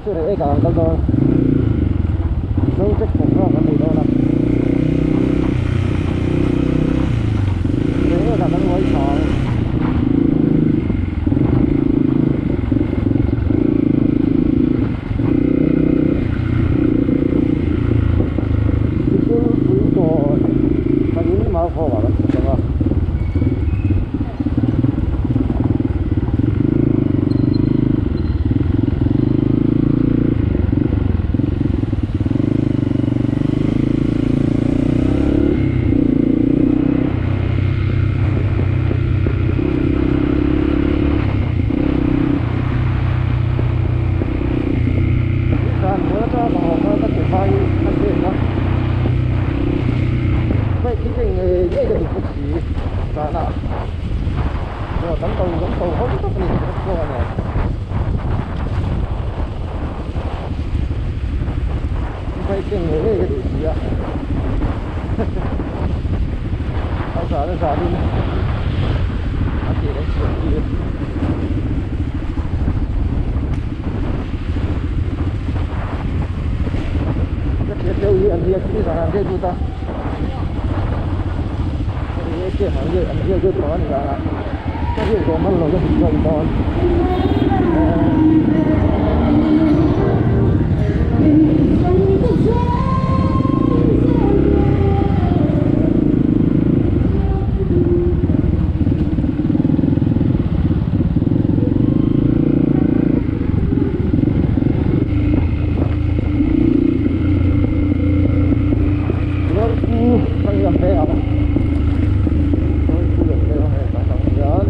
chu Reiek ah kan kal dawn Zojack program kan nei dawn a Reiek ah kan uai tha ang. Sikul pui kawn thlangin Malkhawm ah kan chhuk ang a. Kan hmuh atanga ka haw kha ka ke vai a chen a bike hi ka ngei ngei ka duh bawk si zanah aw kan to kan to ho tak a ni kawng a nen bike ka ngei ngei ka duh si a a zan a zanin a ke kan chhiat tir. Ka thiat deuh hi an riak hi zan an riak lut a hei atm an riak an riak lut tawh a ni zan ah ka riak zawh hman lo ka hmu zawk dawn Lawrpu hei a hmel ang Lawrpu a hmel ang hei tah hian.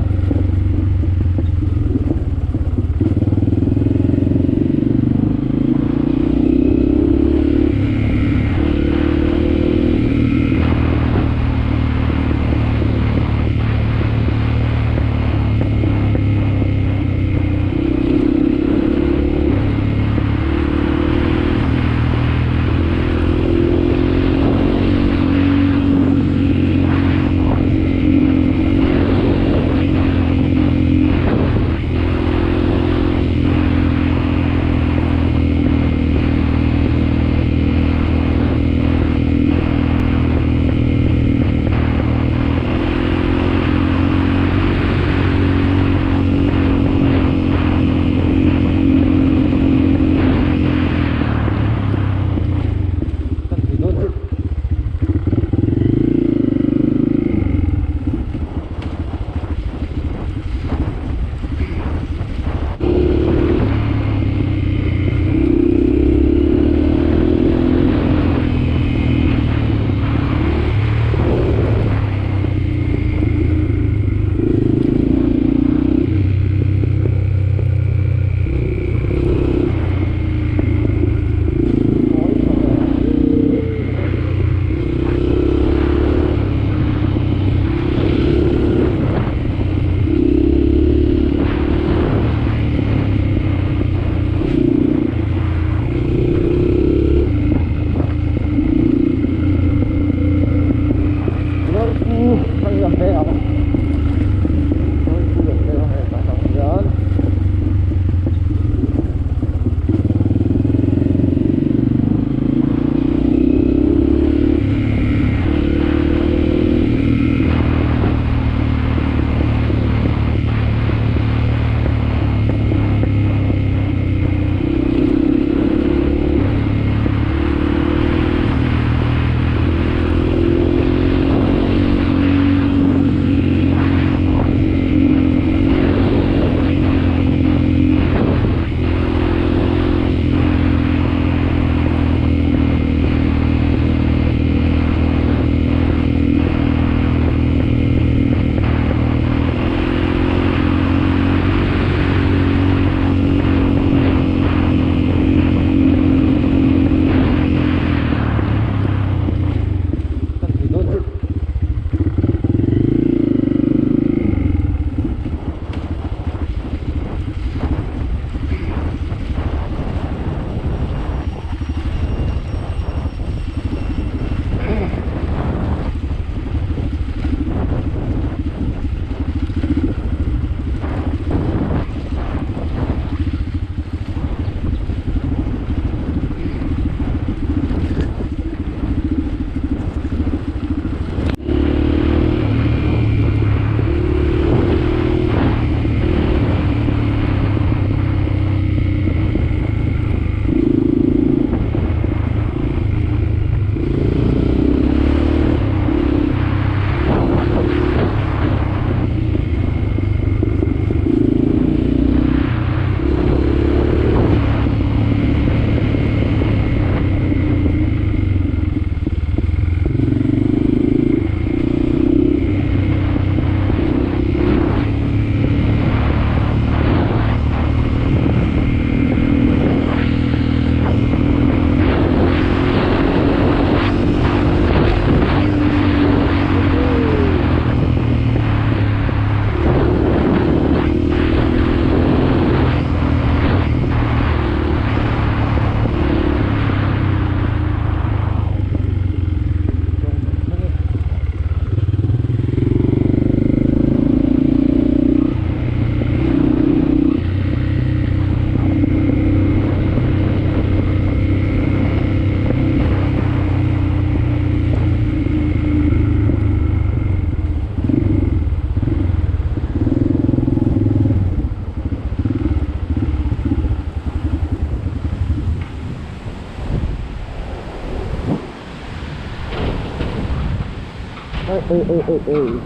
Ê ê ê ê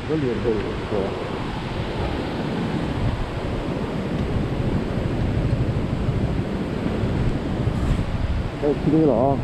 这里头是吧？开始踢了啊！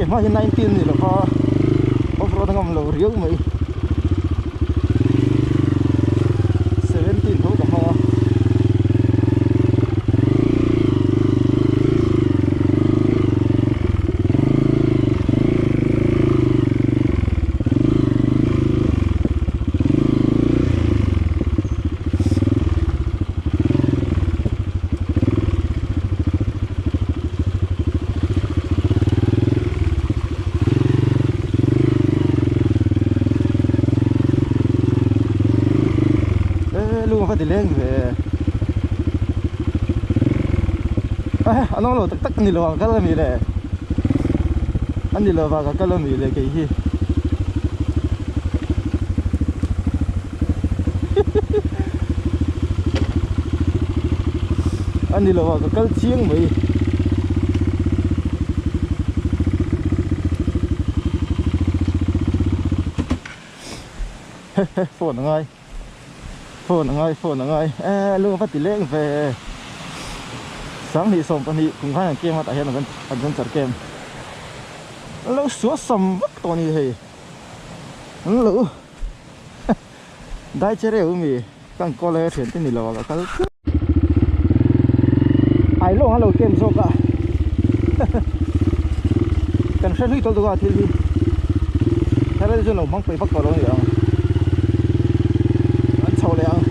hma hi 19 ni lova off road a ngam lo riau mai 17 tho ka hmang a. Lung a va ti leng ve a nawm lo tak tak a ni lo ang kal a ni le a ni lo vang a kal a ni le kei hi a ni lo a ka kal chiang mai phone a ngai phone a ngai phone a ngai e lung a va ti leng ve 2012 kum khan an kem a tah hian adventure camp an lo suasam vak tawh a ni hei an lo Dai che reuh mi kan kawl a thian te ni lo a ka kal tlat. Ai lawng a lo kem zawk a kan hre hlui tawlh tawk a thil hi thar chu lo hmang peih vak tawh lo a ni ang an chho leh ang.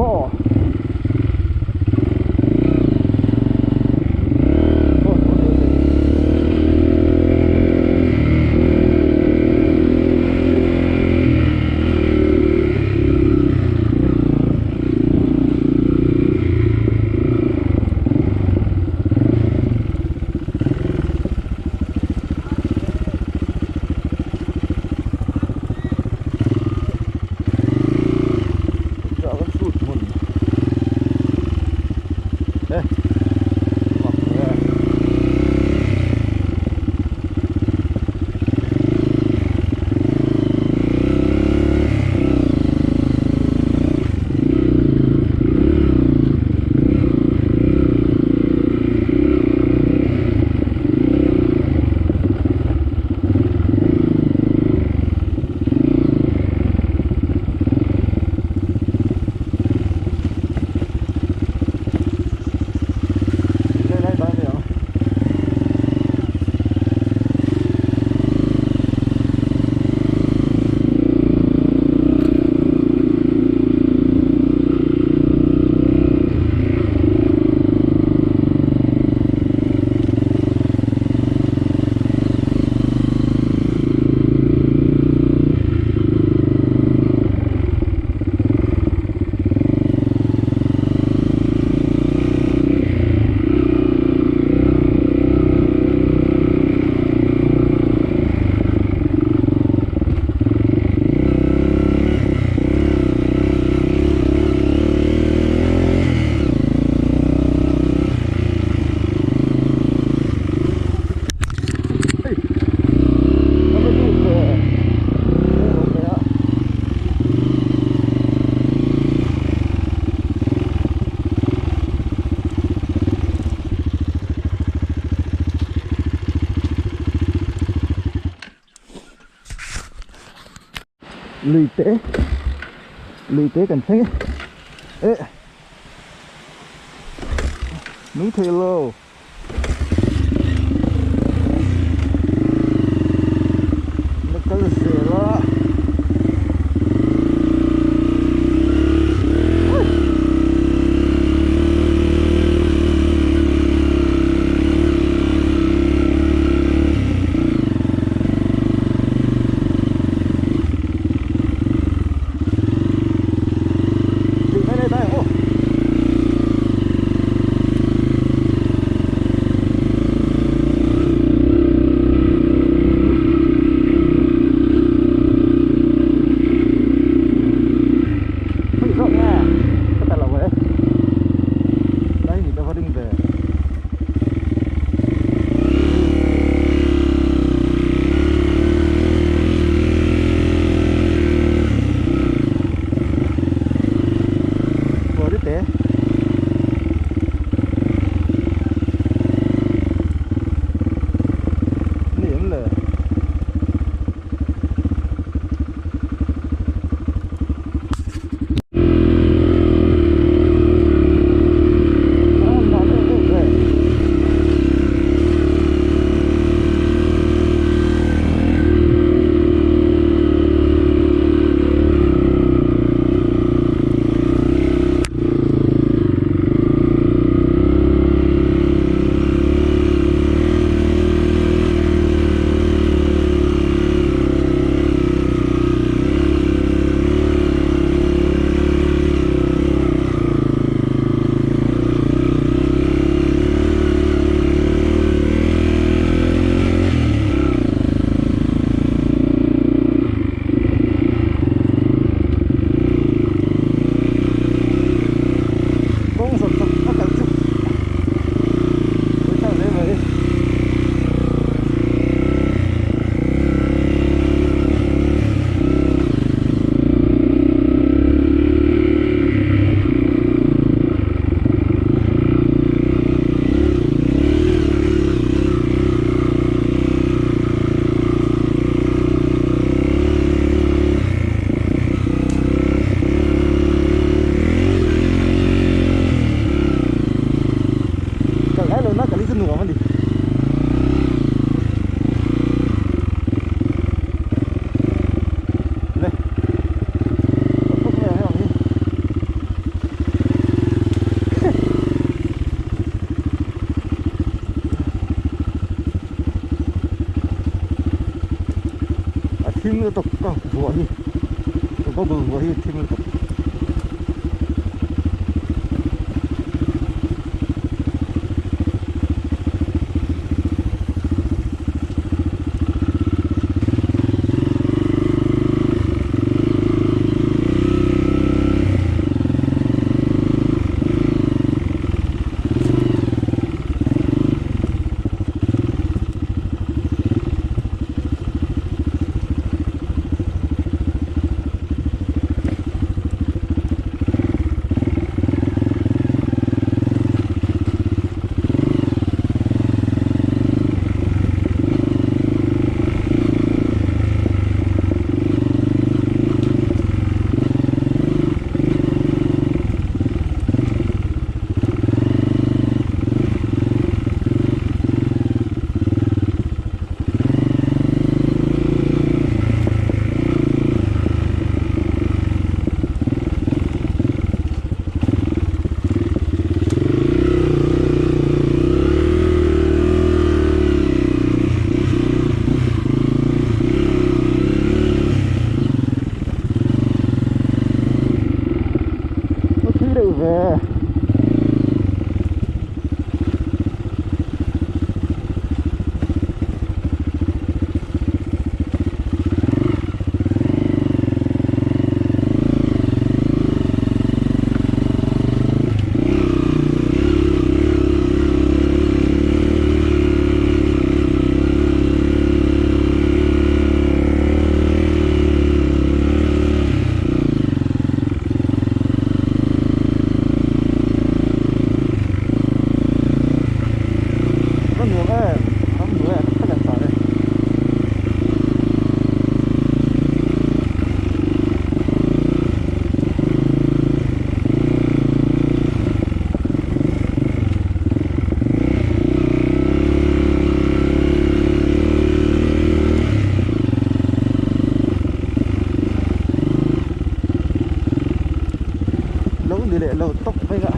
maw? Dragon fruit hmun e mak hle. Lui te lui te kan thleng e eh nung thei lo na kal zel a. Thim lutuk ka vuah hi ka goggle vuah hi thim lutuk. Nó thui deuh ve. Nó nuam em, ram hnuaiah tak tak an tlan e. Lo ni leh lo tawp mai a.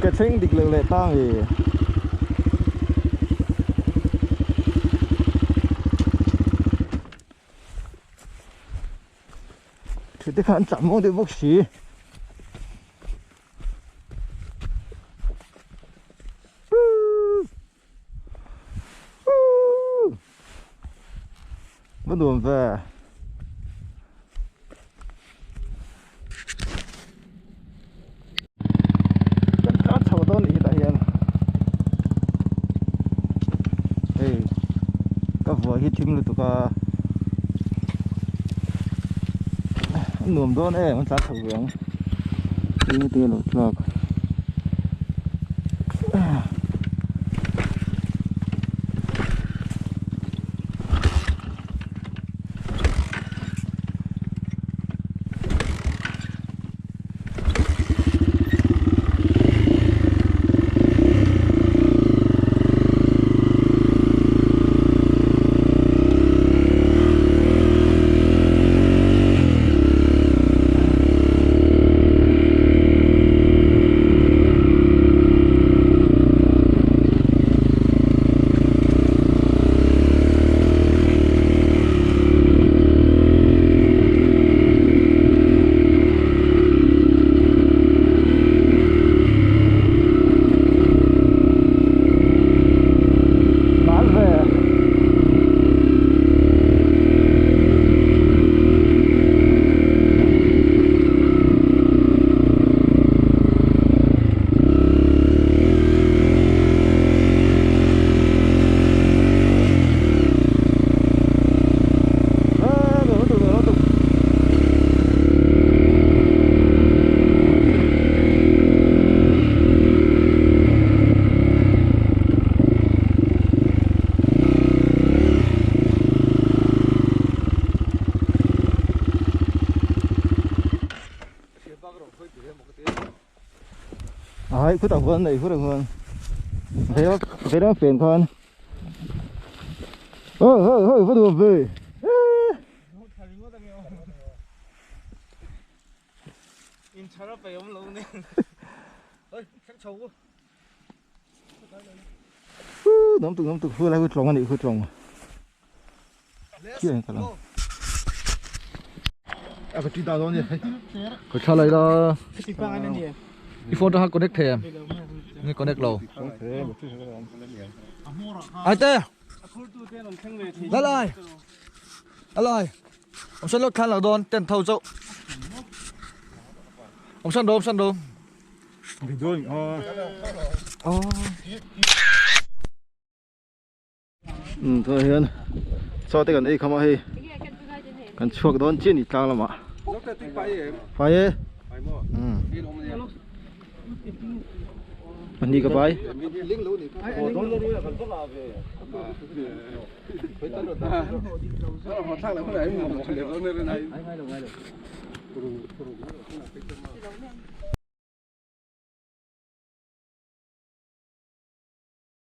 Ka thleng dik loh leh ta nge. Thute kha an chak maw deuh bawk si. Va nuam ve. Kan tlan chho dawn anih hi tah hian. Hei ka vuah hi thim lutuk a. A nuam dawn em an tlan chho ve ang. Te a lo tlak. Khutah huan nei khutah huan veilam fen khan hei hei hei va nuam ve Nuam tuk nuam tuk hu lai hu tlawng a nih hu tlawng. Ka thla lai la i phone ta connect thei em nge connect lo ai te lalai lalai om san lo thlan lo don ten tho chau om san do om san do oh. Um tunah hian chaw te kan ei kham a hei kan chhuak dawn chiah a ni tlang lamah pai e um pahnih ka pai.